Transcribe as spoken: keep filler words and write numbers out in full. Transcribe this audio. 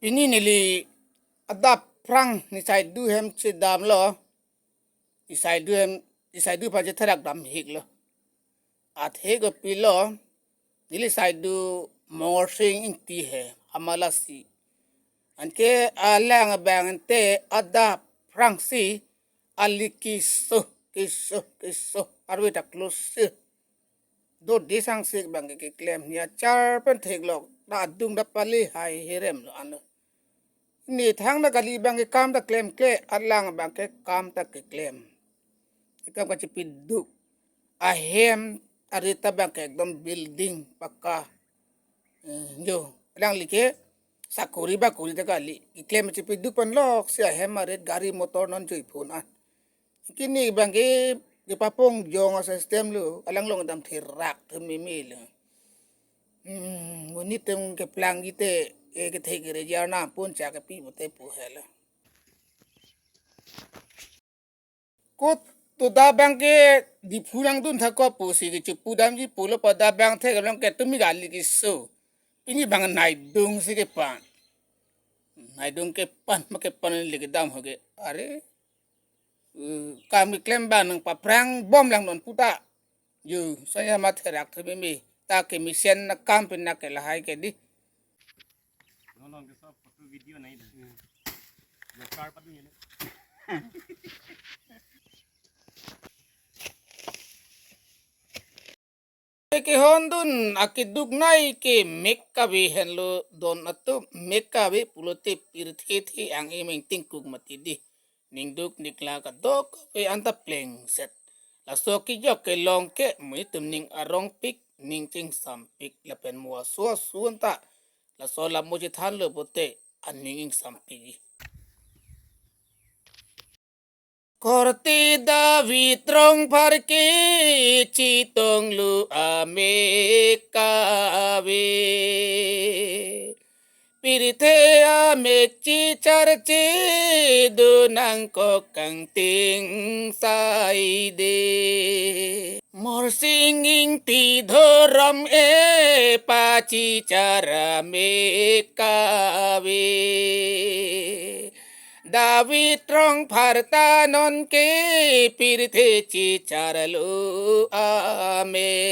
Pini neli adap aphrang ne saidu ahem chedamlo. Ne saidu ahem, ne saidu aphan chetherak dam hiklo. Athe kopilo, neli saidu Mongorsing Ingti he, amalasi. Anke alang abang te adap aphrangsi ali keso, keso, keso, arve ta close si. Dodi sangsik abang ke keklem, ne achar pen theklok, ta adung ta pali hai herem lo ano. Ne thangta kali abang ke kam ta klemkle, alang abang ke kam ta keklem. Ekam kachepiduk. Ahem arit ta abang ke ekdom building pakka. Eh, jo, alangli ke sakori bakori ta kali. Keklem chepiduk pen lok si ahem arit gari motor non jui phun an. Kini abang ke kepapong jong a-system lo, alang along dam therak thememe lo. Hmm, monit atum keplang kite, eh, kethe kere jar na pun cha kepi pute pu helo. Kot to da abang ke Diphu nangdun thakop pusi kechepu damji pulo pa da abang thek abang ke tumi kali keso. Pini abang naidung si kepan. Naidung kepan, ma kepan le kedam ho ke. Are, eh, kam keklem abang nangpaphrang bom lang non puta. Yo, saya mat herak thememe. Ta kemesen na kam pen na ke lahai ke di. Nolong ke sob photo video nai da. Lokar padu ne. Kehondun akeduk nai ke mek kave henlo don atum, mek kave pulote pirthe the ang-e meng tingkuk mati di. Ningduk nikla kadokave anta plengset. Laso kejok kelong ke monit atum ning arongpik, ning chingsampik lapen mo aso aso anta laso lamo chethanlo pute aning ingsampik. Korte David rongphar ke chetonglo amek kave. Pirthe amek checharche do nangkok kangting saide. Morsing Ingti dhorom e pachichar amek kave. David rongphar ta non ke pirthe checharlo amek.